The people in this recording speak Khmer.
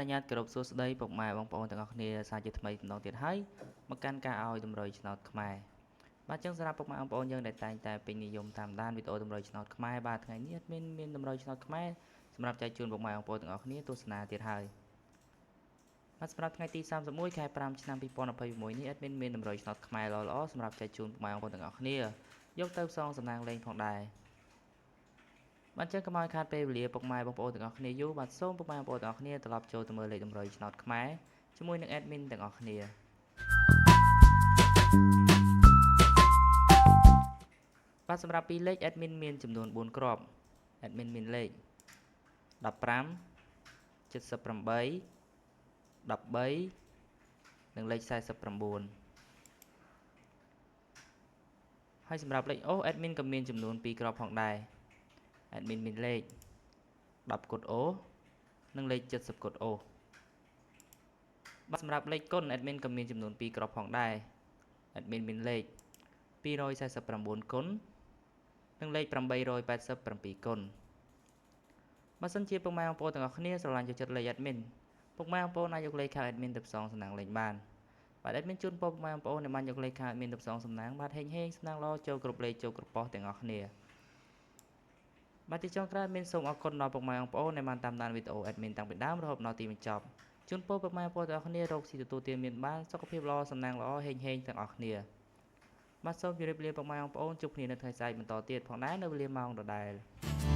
នុញ្ញាតគោរពសួស្តីពុកម៉ែបងប្អូនទាំងអស់គ្នាសាជាថ្មីម្ដងទៀតហើយមកកាន់ការឲ្យតម្រុយឆ្នោតខ្មែរបាទចឹងសម្រាប់ពុកម៉ែបងប្អូនយើងដែលតែងតែពេញនិយមតាមដានវីដេអូតម្រុយឆ្នោតខ្មែរបាទថ្ងៃនេះមានតម្រុយឆ្នោតខ្មែរសម្រាប់ចែកជូនពុកម៉ែបងប្អូនទាំងអស់គ្នាទស្សនាទៀតហើយបាទសម្រាប់ថ្ងៃទី31ខែ5ឆ្នាំ2026នេះ admin មានតម្រុយឆ្នោតខ្មែរល្អៗសម្រាប់ចែកជូនពុកម៉ែបងប្អូនទាំងអស់គ្នាយកទៅផ្សងសំណាងលេងផងដែរបាទចឹងកុំឲ្យខាតពេលវេលាពុកម៉ែបងប្អូនទាំងអស់គ្នាយូរបាទសូមពុកម៉ែបងប្អូនទាំងអស់គ្នាត្រឡប់ចូលទៅមើលលេខតម្រុយឆ្នោតខ្មែរជាមួយនឹង admin ទាំងអស់គ្នាបាទសម្រាប់ពីលេខ admin មានចំនួន4គ្រាប់ admin មានលេខ15 78 13និងលេខ49ហើយសម្រាប់លេខអូ admin ក៏មានចំនួន2គ្រាប់ផងដែរ admin មានលេខ10គុតអូនិងលេខ70គុតអូបាទសម្រាប់លេខគុណ admin ក៏មានចំនួន2គ្រាប់ផងដែរ admin មានលេខ249គុណនិងលេខ887គុណបើសិនជាពុកម៉ែបងប្អូនទាំងអស់គ្នាស្រឡាញ់ចូលចិត្តលេខ admin ពុកម៉ែបងប្អូនអាចយកលេខខៅ admin ទៅផ្សងសំណាងលេងបានបាទ admin ជូនពរពុកម៉ែបងប្អូនដែលបានយកលេខខៅ admin ទៅផ្សងសំណាងបាទហេងហេងសំណាងល្អចូលគ្រប់លេខចូលគ្រប់ប៉ុស្តិ៍ទាំងអស់គ្នាបាទទីចុងក្រោយមានសូមអរគុណដល់ពុកម៉ែបងប្អូនដែលបានតាមដានវីដេអូ admin តាំងពីដើមរហូតដល់ទីបញ្ចប់ជូនពរពុកម៉ែបងប្អូនទាំងអស់គ្នារកស៊ីទទួលទានមានបានសុខភាពល្អសំណាងល្អហេងហេងទាំងអស់គ្នាបាទសូមជម្រាបលាពុកម៉ែបងប្អូនជួបគ្នានៅថ្ងៃស្អែកបន្តទៀតផងដែរនៅវេលាម៉ោងដដែល។